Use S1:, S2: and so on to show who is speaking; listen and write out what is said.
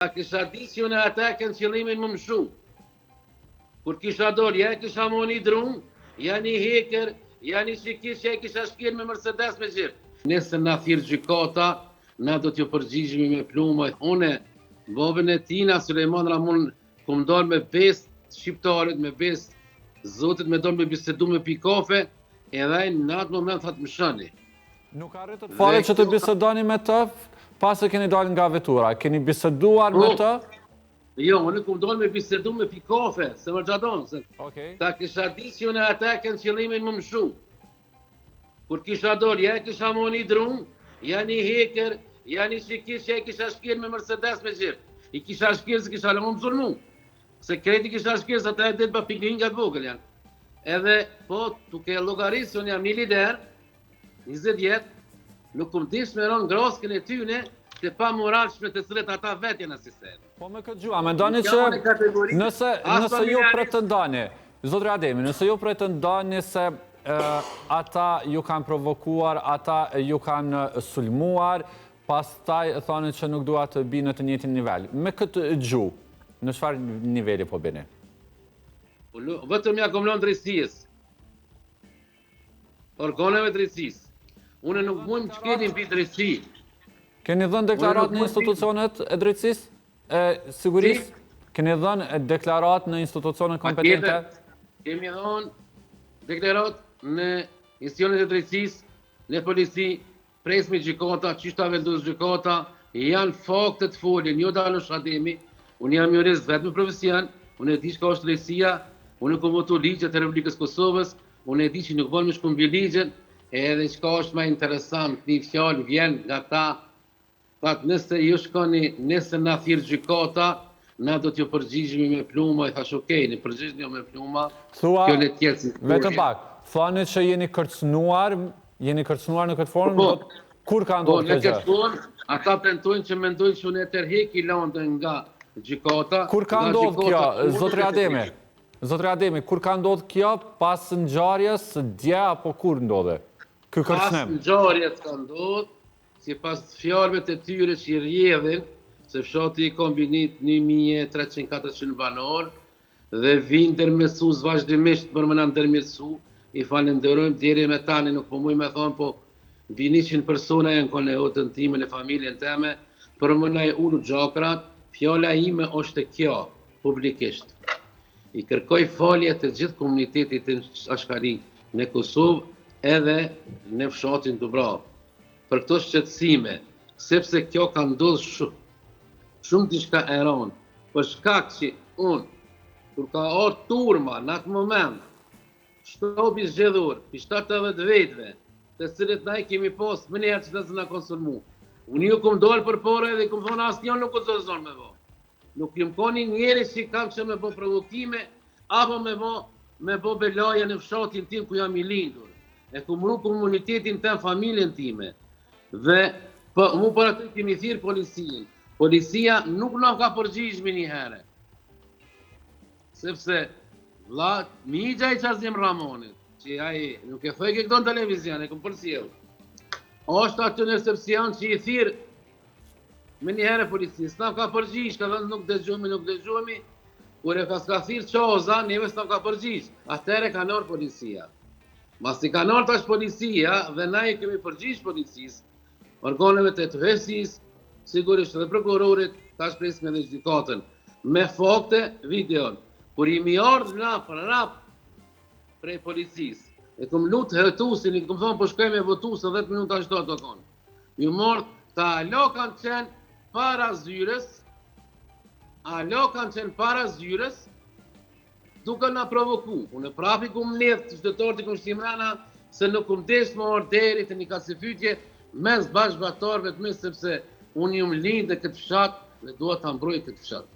S1: Ta kisha ditë që unë ata e kanë qëllimin me m'shu. Kur kisha dol, ja e kisha marrë një dru, ja një hekër, ja një çekiç, ja e kisha shkel me Mercedes me gjithë. Nëse na thirr gjykata, na do t'ju përgjigjemi me pluma. Unë, babën e tina, Sulejman Ramon, kum dal me besë shqiptarit, me besë Zotit me dal me bisedu me pi kafe, edhe ai në atë moment tha të mshoni.
S2: Nuk arritët fare që të bisedoni me të, pasi keni dalë nga vetura. Keni biseduar me
S1: po.
S2: të?
S1: Jo, unë kum dalë me bisedu me pi kafe, se më gjadon, se
S2: Okej.
S1: ta kisha ditë që unë ata e kanë qëllimin me m'shu. Kur kisha dol, ja e kisha marrë një dru, ja një hekër, ja një çekiç, ja e kisha shkel me Mercedes me gjithë. I kisha shkel se kisha lënë më sulmu. Se krejt i kisha shkel, se ata e ditë pa piklinga të vogël janë. Edhe, po, duke llogarit se unë jam një lider, 20 vjet, nuk kum dashtë me ra n'grackën e tyne të pamoralshme të cilët ata vetë janë në
S2: sistem. Po me këtë gjuhë, a mendoni që nëse, nëse ju pretendoni, zotri Ademi, nëse ju pretendoni se ata ju kanë provokuar, ata ju kanë sulmuar, pastaj thoni që nuk dua të bi në të njëjtin nivel. Me këtë gjuhë, në çfarë niveli po bini?
S1: Po, vetëm ja kom lënë drejtësisë. Organeve drejtësisë. Unë nuk mund të shkelim mbi drejtësi.
S2: Keni dhënë deklaratë në institucionet e drejtësisë? E sigurisë? Keni dhënë deklaratë në institucionet kompetente?
S1: Kemi dhënë deklaratë në institucionet e drejtësisë, në polici, Presmi gjykata, qysh ta vendos gjykata, janë faktet folin, jo Danush Ademi, unë jam jurist vetë me profesion, unë e di çka është drejtësia, unë e kom votu ligjet e Republikës Kosovës, unë e di që nuk bën me shku mbi ligjin, edhe çka është më interesant, një fjalë vjen nga ta, Thatë nëse ju shkoni, nëse na thirr gjykata, na do t'ju përgjigjemi me pluma, i thash ok, ne përgjigjni jo me pluma,
S2: Thua, kjo le të jetë si vetëm pak, thoni që jeni kërcënuar, jeni kërcënuar në këtë formë,
S1: Po,
S2: do, kur ka
S1: po,
S2: ndodhur
S1: në
S2: kjo gjë?
S1: këtë formë, ata tentojnë që mendojnë që unë e tërheki landën nga gjykata,
S2: Kur ka
S1: nga
S2: ndodhur kjo,
S1: gjykata unë
S2: zotri
S1: e
S2: Ademi?
S1: tërheki.
S2: Zotri Ademi, kur ka ndodhur kjo pas ngjarjes dje apo kur ndodhi? Ky
S1: Pas
S2: kërcënim.
S1: ngjarjes ka ndodhur, Sipas fjalëve të tyre që i rrjedhin, se fshati i ka mbi 1300-400 banorë dhe vijnë ndërmjetësues vazhdimisht për me na ndërmjetësu, i falënderojmë deri me tani nuk po muj me thonë po mbi 100 persona janë kon në odën time në familjen teme për me na i ulu gjakrat, fjala ime është kjo publikisht. I kërkoj falje të gjithë komunitetit ashkali në Kosovë edhe në fshatin Dubravë. për këto shqetësime, sepse kjo ka ndodhur shumë shumë diçka e rëndë, për shkak që unë, kur ka ardhur turma në atë moment, shtabi zgjedhor, i 70 vetëve, të cilët na i kemi pas menjëherë që të na kanë sulmu. Unë ju kom dalë përpara edhe kom thonë asnjë nuk u zon me bo. Nuk jam kon një njeri që kam që me bo provokime, apo me bo, me bo belaja në fshatin tim ku jam i lindur. E ku mru komunitetin tem, familjen time. Dhe po, mu për atë kemi thirrë policinë. Policia nuk na ka përgjigj menjëherë. Sepse, vlla, mixha i Qazim Ramonit, që ai nuk e thojke këto në televizion, e kom përcjell. është aty në recepcion që i thirrë Menjëherë policia, s'na ka përgjigj, ka thënë nuk dëgjohemi, nuk dëgjohemi, kur e ka s'ka thirrë Qaza, neve s'na ka përgjigj, atëherë ka ardhur policia. Masi ka ardhur tash policia dhe na i kemi përgjigj policisë, organeve të hetuesisë, sigurisht edhe prokurorit, tash presim edhe gjykatën. Me fakte, videon, kur jemi ardhë na prap prej policisë, e kom lutë hetuesin, i kom thonë po shkoj me votu se 10 minuta shto të konë. Ju morë, ta alo kanë qenë para zyrës, alo kanë qenë para zyrës, duke na provoku. Unë prap i kum mledh qytetarët i kum shti mrena, se nuk kum desht me ardh deri te një kacifytje mes bashkëbatarëve të mi, sepse unë jum lindë në këtë fshat dhe dua ta mbroj këtë fshat.